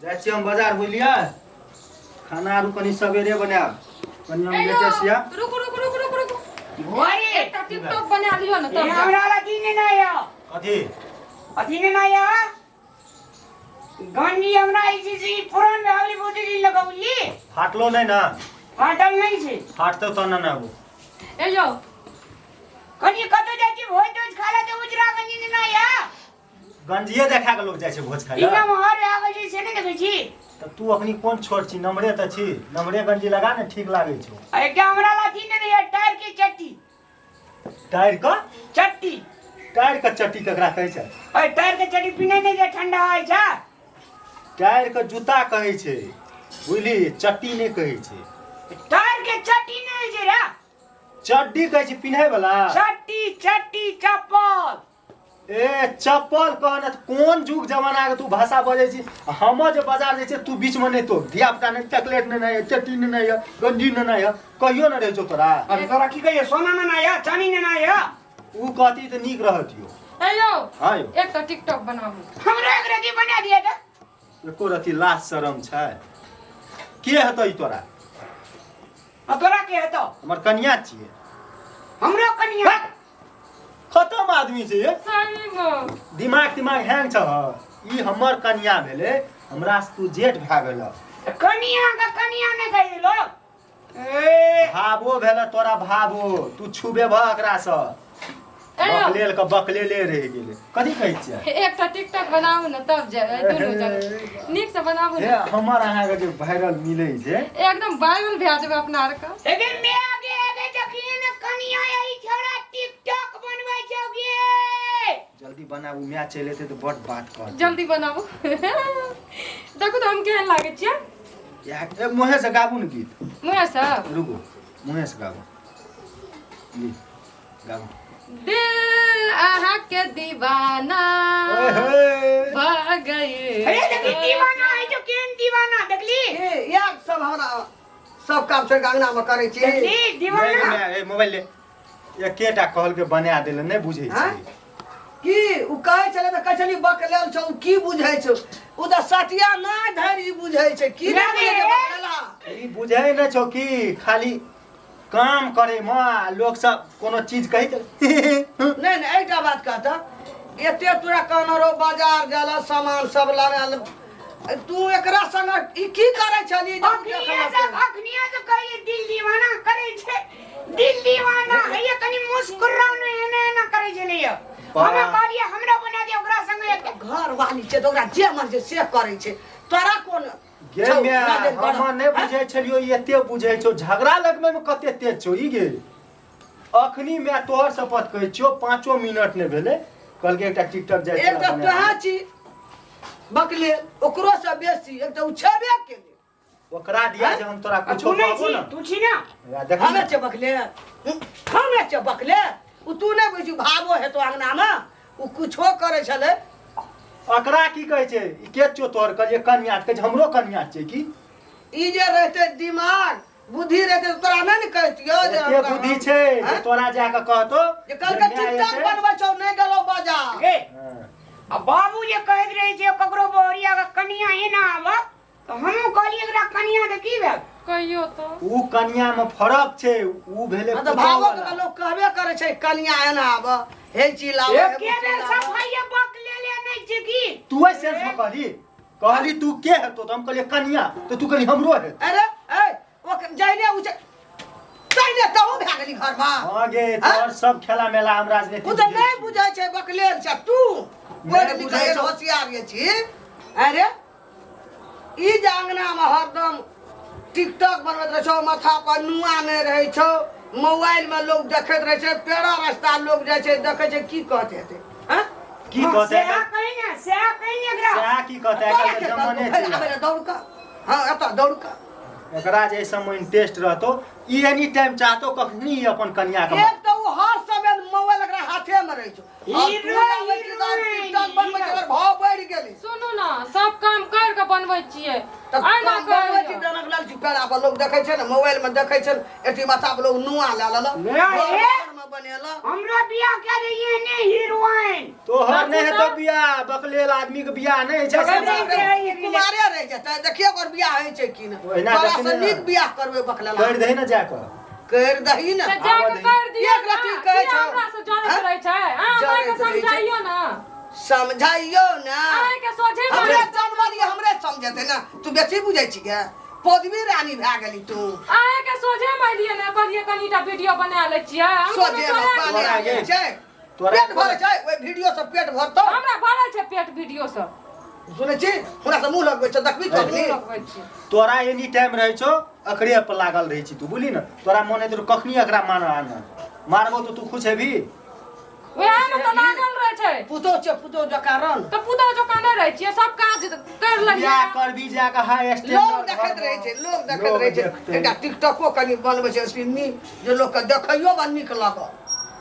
जाइ छियै हम बाजार, बुझलियै? खाना आरू कनि सवेरे बनायब, कनि हम ए यौ, लेटे छियै। रुकू रुकू रुकू रुकू रुकू। भोरे एकटा टिकटॉक बना लियौ ने ए तब जायब। हमरा अथी ने ना यो। कथी? अथी ने ना यो। गंजी हमरा ई छै से ई पुरान भए गेलै बहुत दिन लगौली। फाटलो नहि ने? फाटल नहि छै। फाटतौ तहन ने आबू। ए यौ। कनि कतौ जाइ छी भोज तोज खाला तऽ उजरा गंजी ने ना यो। गंजिए देखा के लोग जाइ छै भोज खाइ ई लए। नमहर भए गेल छै से नहि देखै छी? तऽ तू अखनी कोन छोट छी? नमरे तऽ छी, नमरे गंजी लगा ने, ठीक लागै छौ। आ एकटा हमरा लाथी ने रहैया टायर के चट्टी। टायर के चट्टी। टायर के चट्टी ककरा कहै छै? अरे टायर के चट्टी पिन्है नहि छै, ठंडा होइ छै। टायर के जूता कहै छै, बुझली? चट्टी नहि कहै छै। टायर के चट्टी नहि होइ छै रे। चड्डी कहै छै पिन्है वाला। चट्टी चट्टी चप्पल। ए चप्पल कह ने, कोन जुग जमाना के तू भाषा बजै छी? हम जे बाजार जाइ छियै, तू बीच में नहि तो धिया पुता ने चॉकलेट ने नहि, चट्टी ने नहि, गंजी ने नहि, कहियो ने रहै छौ तोरा। अरे तोरा की कहियो, सोना ने ना या चानी ने ना या। उ कहती तऽ नीक रहत यौ। ए यौ। हाँ यौ। एकटा टिकटॉक बनाबू। हमरा एक रति बना दिया तऽ। एको रति लाज शरम छै? के हेतौ ई तोरा? आ तोरा के हेतौ? हमर कनिया छियै। हमरो कनिया। खतम आदमी छै ये। सही में। दिमाग तिमाग हैंग छ। ई हमर कनिया भेलै, हमरा से तू जेठ भए गेल। कनिया के कनिया नहि कहि लोग ए। भावो भेल तोरा भावो, तू छुबे भ एकरा से। ए यौ। बकलेल के बकलेले रहि गेलै। कथी कहै छियै? एकटा टिकटॉक बनाबू ने तब जाय दुनू जन, नीक से बनाबू हे ने। हमर अहाँके जे वायरल मिलै छै, एकदम वायरल भए जेबै अपना आरके। एगे मैं आगे आगे देखिए ने कनिया, यही छोड़ा टिकटॉक बनबै छौ गे। जल्दी बनाबू, मैच चलि एतै तऽ बड बात कहत। जल्दी बनाबू। देखू तऽ हम केहन लागै छियै। इएह मुँहे से गाबू ने गीत। मुँहे से? रुकू, मुँहे से गाबू। जी गाबू। दिल अहाँ के दीवाना ओए होए। भऽ गए। अरे देखी दीवाना है जो, केहन दीवाना देखली? ए, इएह सब हमरा सब काम छोड़ि कऽ अङ्गनामे करै छी। देखली नहीं, दीवाना। नहीं, ए, मोबाइल ले। एकेटा कहलकै बना देले, नहि बुझै आँय? छै। की ओ कहै छलै तऽ कहै छली बकलेल छौ। ओ की बुझै छौ? ओ तऽ सटिया नहि धरि ई बुझै छै की नहि बुझै छै बकलेला। ई बुझै नहि छौ कि खाली काम करे मे आ लोक सब कोनो चीज कही तऽ नहि नहि, एकटा बात कहता, एते तोरा कहने रहो बाजार गेल सामान सब लाने ल, तू एकरा संग ई की करै छली? जे अखनिए से, अखनिए से कहिए दिल दीवाना करै छै, दिल दीवाना हैया। कनि मुस्कुराउ ने, एना एना करै छलैया। हमरा कहलिए हमरा बना दे ओकरा संगे एकटा। घर वाली छै तऽ ओकरा जे मन छै से करै छै, तोरा कोन गे छौ? माय, नजर गड़ल। हम नहि बुझै छलियौ ई एते बुझै छौ। झगड़ा लगबै मे कते तेज छौ ई गे। अखनी माय तोहर शपथ कहै छियौ, 5 मिनट नहि भेलै, कहलकै एकटा टिकटॉक जाइ एक तऽ तोहे छी बकले, ओकरो से बेसी एक तऽ उ छेबे केले। ओकरा दिया जे हम तोरा आ कुछो तू नहि कहबो छी ने। तू छी ना। आ देखी हमे ने। छै बकले, हमे छै बकले। उ तू नहि बुझी, भावो हेतो अंगनामे, उ कुछो करै छलै। एकरा की कहै छै ई? के छौ तोहर? कहलियै कनिया, तऽ कहै छै हमरो कनिया छै की। ई जे रहते दिमाग बुद्धि रहते तऽ तोरा नहि ने कहितियौ जे एते हमरा- बुद्धि छै जे आँय? तोरा जाके कहतो जे कहलकै जे माय टिकटॉक एतै। बनबै छौ, नहि गेलौ बाजार। गे हँ। आ बाबू जे कहैत रहै छै ककरो बहुरिया के कनिया एना आबऽ, तऽ हमहूँ कहलियै एकरा कनिया के की भेल? कहियो तऽ। उ कनिया में फरक छै, उ भेलै हँ तऽ पुतोह भावो वाला। के लोक कहबे करै छै, कनिया एना आब, हे चीज लाब, हे एके बुच्ची बेर लाब। सफाइये बक लेले नहि छै की? तू एहि सेंस में कहली, कहली तू के हेतो, तऽ हम कहलियै कनिया, तऽ तू कहली हमरो हेतो। अरे ए ओकर जहिने उ छै तहिने तहु भए गेली घरमा। हाँ गे, तोहर सब खेला मेला हम राजनीति ओ तऽ बुझै नहि छी। बुझै छै, बकलेल छै तू। नहि पढ़ि लिख बुझै छौ। होशियार ये छी। अरे ई जे अंगनामे हरदम टिकटॉक बनबैत रहै छौ, माथा पर नुआ नहि रहै छौ, मोबाइलमे लोक देखैत रहै छै, पेड़ा रास्ता लोक जाइ छै देखै छै, की कहते हेतै? हँ? की हँ, कहतै? सएह कही ने, सएह कही ने एकरा। सएह की कहतै? तोरा आइकाल्हि के के जमाने कहतौ? छै। आबै रे दौड़ कऽ, हँ एतऽ दौड़ कऽ। एकरा जे एहि सबमे इंटरेस्ट रहतो, ई एनी टाइम चाहतो कखनी ई अपन कनिया के एक तऽ ओ हर समय मोबाइल एकरा हाथे में रहै छौ। हीरो, हीरोइन, टिकटॉक बनबै छै, ओकर भाव बढ़ि गेलै। सुनू ने, सब काम कर के बनबै छियै। तऽ एना काम बनबै छी करैया। जनक लाल जी पेड़ा पर लोक देखै छै ने, मोबाइल में देखै छै ने, एती माथा पर लोक नुआ लए लेलक, ले, घर ए। में बनेलक। हमरो बियाह कए दैये ने हीरोइन। तोहर नहि हेतौ बियाह, बकलेल आदमी के बियाह नहि होइ छै। बकलेल से के कुमारे रहि जेतै। हेतै, देखिए ओकर बियाह होइ छै कि नहि। ओहिना तोरा से देखने नीक बियाह करबै बकलेला। कर दही ने जा कऽ। कर दही ने। तऽ जा कऽ कर दियौ एक ने। रत्ती कहै किया छौ। हमरा से जरैत हँ? रहै छै? अहाँ जरैत मायके रहै छै। समझाइयो ने। समझाइयो ने। अहाँके सोझे हमरे मारत। जनमल ये, हमरे समझेतै ने। तू बेसी बुझै छी गे, पदवी रानी भए गेली तू। अहाँके सोझे मारिलियै ने, कहलियै कनिटा वीडियो बना लै छियै। हम कोनो सोझे मे चोरा पानी तोरा आबि गे। छै। तोरा पेट भरै छै ओहि वीडियो से, पेट भरतौ? हमरा भरल छै पेट वीडियो से। सुनै छी, हमरा से मुँह लगबै छै, देखबी तो मुँह लगबै छी। तोरा एनी टाइम रहै छौ एकरे पर लागल रहै छी तू, बुझली ने? तोरा मन हेतौ कखनी एकरा मार आन मारबो तऽ तू खुश हेबी? वएह मे तऽ लागल रहै छै। पुतोह छै, पुतोह जकाँ रह ने। तऽ पुतोह जकाँ नहि रहै छियै, सब काज कर लेलियै। बियाह करबी जाके हाई स्टैंडर्ड लोग देखैत रहै छै, लोग देखैत रहै छै। एकटा टिकटॉको कनि बनबै छै नीक जे लोकके देखैयो मे नीक लागल।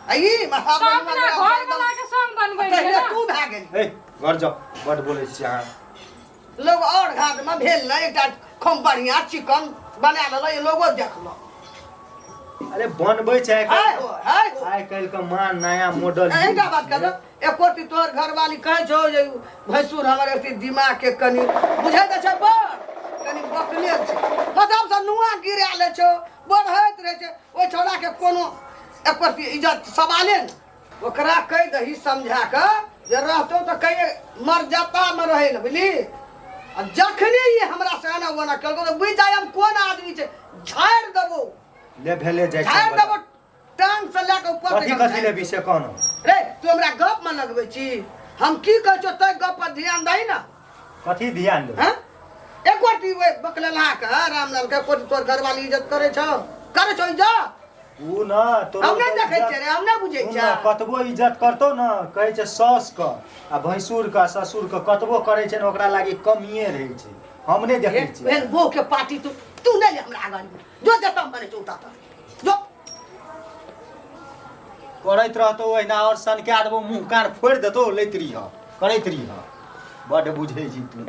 आ ई माथा तऽ अपना घर वाला के संग बनबै पहिले रहियै ने। तू भए गेली। ए घर जाओ, बड बोलै छी अहाँ। लोग और घाट में भेल ने एकटा खूब बढ़िया चिकन बना लेलक, लोगो देखलक। अरे बनबै छै आइ हाय काल्हि। हो, हाय हो। आइ काल्हि के माँ नया मॉडल। एकटा बात कह दो, एको ती तोहर घरवाली कहै छौ जे भैंसुर हमर एक दिमाग के कनि बुझै तऽ छै, बड़ कनि बकले छै, मतलब से नुआ गिरा लै छौ, बढ़ैत रहै छै। ओहि छौड़ा के कोनो एको ती इज्जत सवाले ने। ओकरा कहि दही समझा कऽ जे रहतौ तऽ कहिए मर्यादामे रहै लए, बुझली? आ जखने ई हमरा से एना ओना केलकौ तऽ बुझि जाइ हम कोन आदमी छै, झाड़ि देबौ। ले भेले जाइ छै। झाड़ि देबौ टांग से लए कऽ ऊपर कथी तक। कथी लेबी से कहनो। रे, तू हमरा गप में लगबै छी? हम की कहै छौ तै गप पर ध्यान दही ने। कथी ध्यान देबै? हैं, एक गोटी ओहि बकलेलहा के, रामलाल के, एको तोहर घरवाली इज्जत करै छौ? करै छौ इज्जत? उ न तोरो हम नहि देखै छियै रे, हम नहि बुझै सुन छियै। न, कतबो इज्जत करतौ न, कहै छै साउस के आ भैंसुर के ससुर के कतबो करै छै ने, ओकरा लागी कमिए रहै छै। हम नहि देखै छियै। एहन बो के पार्टी तू तू नहि ले हमरा आगाँ जो, जतऽ मरे छौ ततऽ जो। करैत रहतौ ओहिना और सनका देबो, मुँह कान फोड़ि देतौ। लैत रहिह, करैत रहिह, बड्ड बुझै छी तू।